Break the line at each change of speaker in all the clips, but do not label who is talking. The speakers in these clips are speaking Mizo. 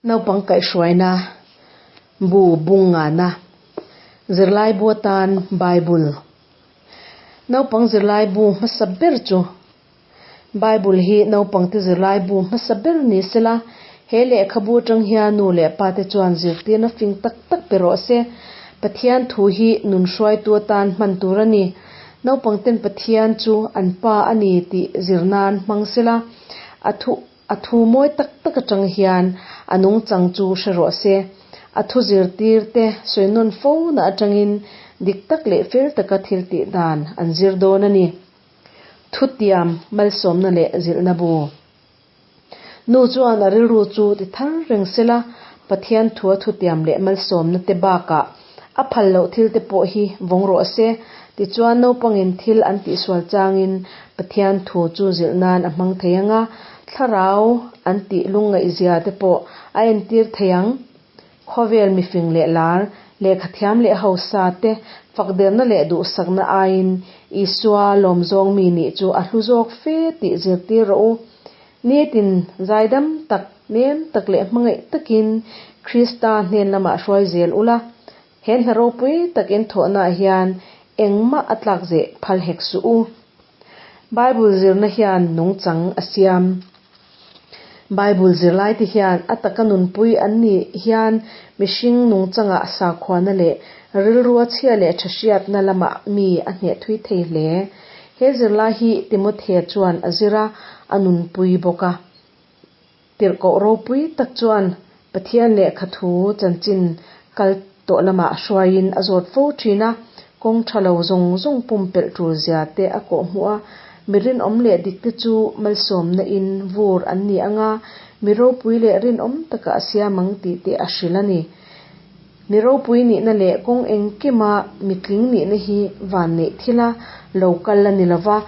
Naupang kaihhruaina bu bung ngana zirlaibu atan Bible. Naupang zirlaibu hmasa ber chu Bible hi naupangte zirlaibu hmasa ber ni sela, he lehkhabu atang hian nu leh pate chuan zirtirna fing tak tak pe rawh se. Pathian thu hi nun hruaitu atan hman tur a ni. Naupangten Pathian chu an pa a ni tih zir nan hmang sela, a thu A thu mawi tak tak atang hian a nungchang chu hre rawh se. A thu zirtir te sawi nawn fo na atangin dik tak leh fel taka thil tih dan an zir dawn a ni. Thutiam malsawmna leh zilhna bu. Nu chuan a rilru chu ti thar reng sela, Pathian thua thutiam leh malsawmna te bakah a phal loh thil te pawh hi vawng rawh se. Tichuan naupangin thil an tihsual changin Pathian thu chu zilh nan a hmang thei ang a, thlarau an tih lungngaihzia te pawh a entir thei ang. Khawvel mifing leh lar, lehkhathiam leh hausa te fakderna leh duhsakna aiin Isua lawmzawng mi nih chu a hlu zawk fe tih zirtir rawh u. Nitin zaidam tak, nem tak leh hmangaih takin Krista hnen lamah hruai zel ula, he hna ropui tak in thawhnaah hian engmah a tlak zeh phal hek suh u. Bible zirna hian nungchang a siam. Bible zirlaite hian a taka nunpui an nih hian mihring nungchangah sakhuana leh rilrua chhia leh tha hriatna lamah mi a hneh thui thei hle. He zirlai hi Timothea chuan a zir a, a nunpui bawk a. Tirhkoh ropui tak chuan Pathian lehkha thu chanchin kal tawh lamah hruaiin a zawt fo thin a, kawng tha lo zawng zawng pumpelh tul zia te a kawhhmuh a, mi rinawm leh dik te chu malsawmna in vur an ni ang a, mi ropui leh rinawm taka a siam ang tih te a hrilh a ni. Mi ropui nihna leh kawng engkima mitling nihna hi vanneih thila lo kal a ni lova,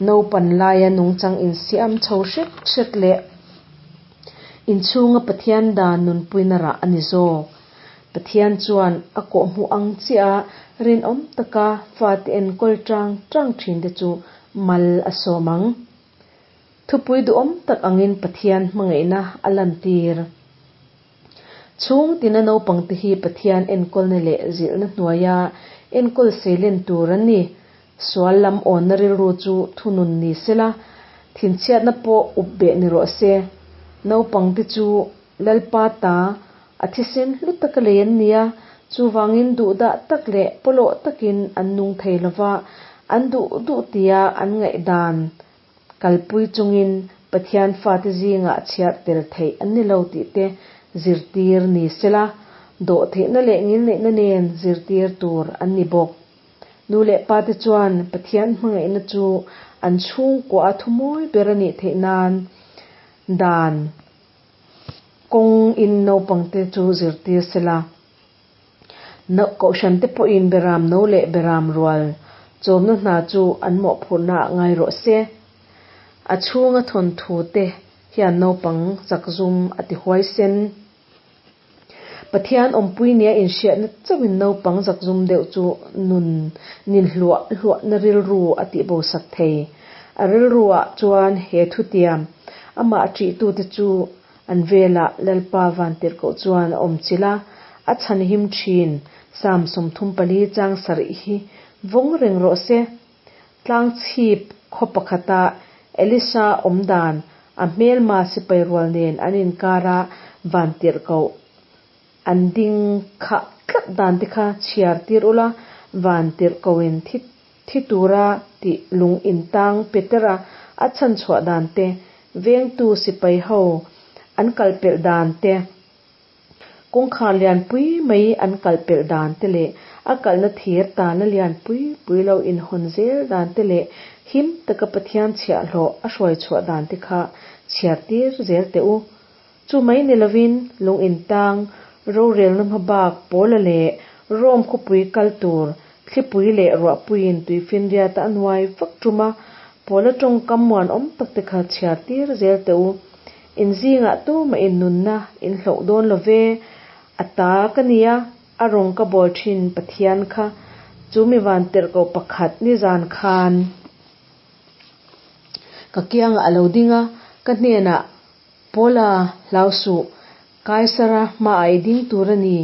naupan laia nungchang insiam chho hret hret leh inchhunga Pathian dan nunpuina rah a ni zawk. Pathian chuan a kawhhmuh ang chiah a rinawm taka fate enkawl tang tang thinte chu mal a sawm ang. Thupui duhawm tak angin Pathian hmangaihna a lantir. Chhung tina naupangte hi Pathian enkawlna leh zilhna hnuaia enkawl seilen tur an ni. Sual lam awnna rilru chu thunun ni sela, thinchhiatna pawh up beh ni rawh se. Naupangte chu Lalpa ta a thisen hlu taka lei an ni a, chuvangin duhdah tak leh pawlawh takin an nung thei lova, an duh duh tia an ngaihdan kalpui chungin Pathian fate zingah chhiar tel theih an ni lo tih te zirtir ni sela, dawhtheihna leh ngilneihna nen zirtir tur an ni bawk. Nu leh pate chuan Pathian hmangaihna chu an chhungkua a thumawi ber a nih theih nan dan kawng in naupangte chu zirtir sela. Kohhrante pawhin beram no leh beram rual chawmna hna chu an mawhphurhna ah ngai rawh se. A chhunga thawnthu te hian naupang chakzum a ti huaisen. Pathian awmpui nia inhriatna chauhin naupang zakzum deuh chu nun nin hluah hluahna rilru a tihbosak thei. A rilruah chuan he thutiam amah ṭihtute chu An velah Lalpa Vantirhkoh chuan a awm chilh a, a chhan him thin. Psalm 34 chang sarih hi vawng reng rawh se. Tlangchhip khaw pakhata Elisha awm dan, a hmelma sipai rual nen an inkara Vantirhkoh an ding khah tlat dan te kha chhiar tir ula, Vantirhkohin thi Thi tura tih lung intang Petera a chhan chhuah dan te, vengtu sipai ho an kal pelh dan te, kawngkhar lianpui mai an kal pelh dan te leh a kalna thir tana lianpui pui lo inhawn zel dan te leh him taka Pathian chhiahhlawh a hruai chhuah dan te kha chhiar tir zel teh u. Chu mai ni lovin lung intang, rorelna hmabak Paula leh Rome khawpui kal tur thlipui leh ruahpuiin tuifinriata a nuai vak tum a, Paula tawngkam muanawm tak te kha chhiar tir zel teh u. In zingah tumah in nunna in hloh dawn lo ve, a ta ka nia, a rawng ka bawl thin Pathian kha chu mi van tirhkoh pakhat nizan khan ka kiangah a lo ding a, ka hnenah Paula, hlau suh. Kaisara hmaah i ding tur a ni.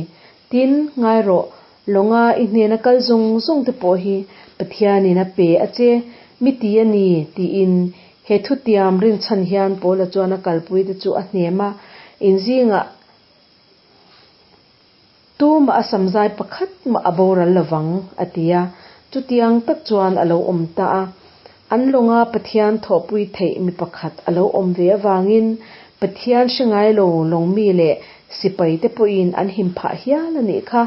Tin, ngai rawh, lawnga i hnena kal zawng zawng te pawh hi Pathianin a pe a che, mi ti a ni, tiin he thutiam rinchhan hian Paula chuan a kalpuite chu a hnem a, In zingah tumah a samzai pakhat mah a boral lovang, a ti a. Chutiang tak chuan a lo awm ta a. An lawnga Pathian thawhpui theih mi pakhat a lo awm ve avangin Pathian hre ngai lo lawngmi leh sipai te pawhin an him phah hial a nih kha.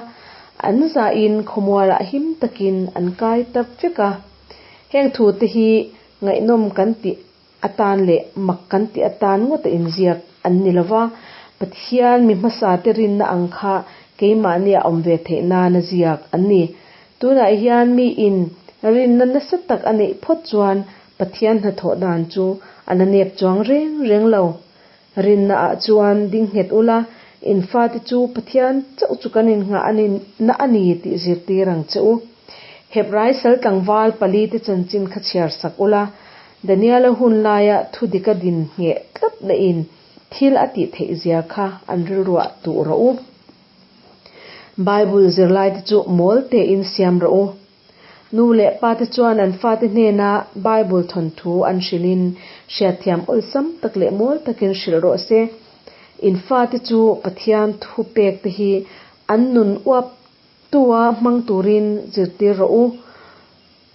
An zahin khawmualah him takin an kai ta vek a. Heng thute hi ngaihnawm kan tih atan leh mak kan tih atan ngawta inziak an ni lo va, Pathian mi hmasate rinna ang kha keimahnia awm ve theih nana ziak an ni. Tunah hian miin rinna nasa tak a neih phawt chuan Pathian hnathawh dan chu a la nep chuang reng reng lo. Rinnaah chuan ding nghet ula, in fate chu Pathian chauh chu kan innghah a na a ni tih zirtir ang che u. Hebrai sal tlangval palite chanchin kha chhiar sak ula, Daniela hun laia thu dika din ngheh tlat nain thil a tih theih zia kha an rilruah tuh rawh u. Bible zirlaite chu mawl tein siam rawh u. Nu leh pate chuan an fate hnena Bible thawnthu an hrilhin hriatthiam awlsam tak leh mawl takin hrilh rawh se. In fate chu Pathian thu pekte hi an nun uap tua hmang turin zirtir rawh u.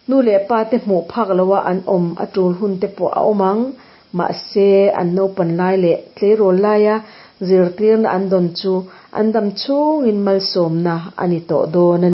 Nu leh pate hmuh phak loa an awm a tul hun te pawh a awm ang. Mahse, an naupan lai leh tleirawl laia zirtirna an dawn chu an dam chhungin malsawmna a ni tawh dawn a ni.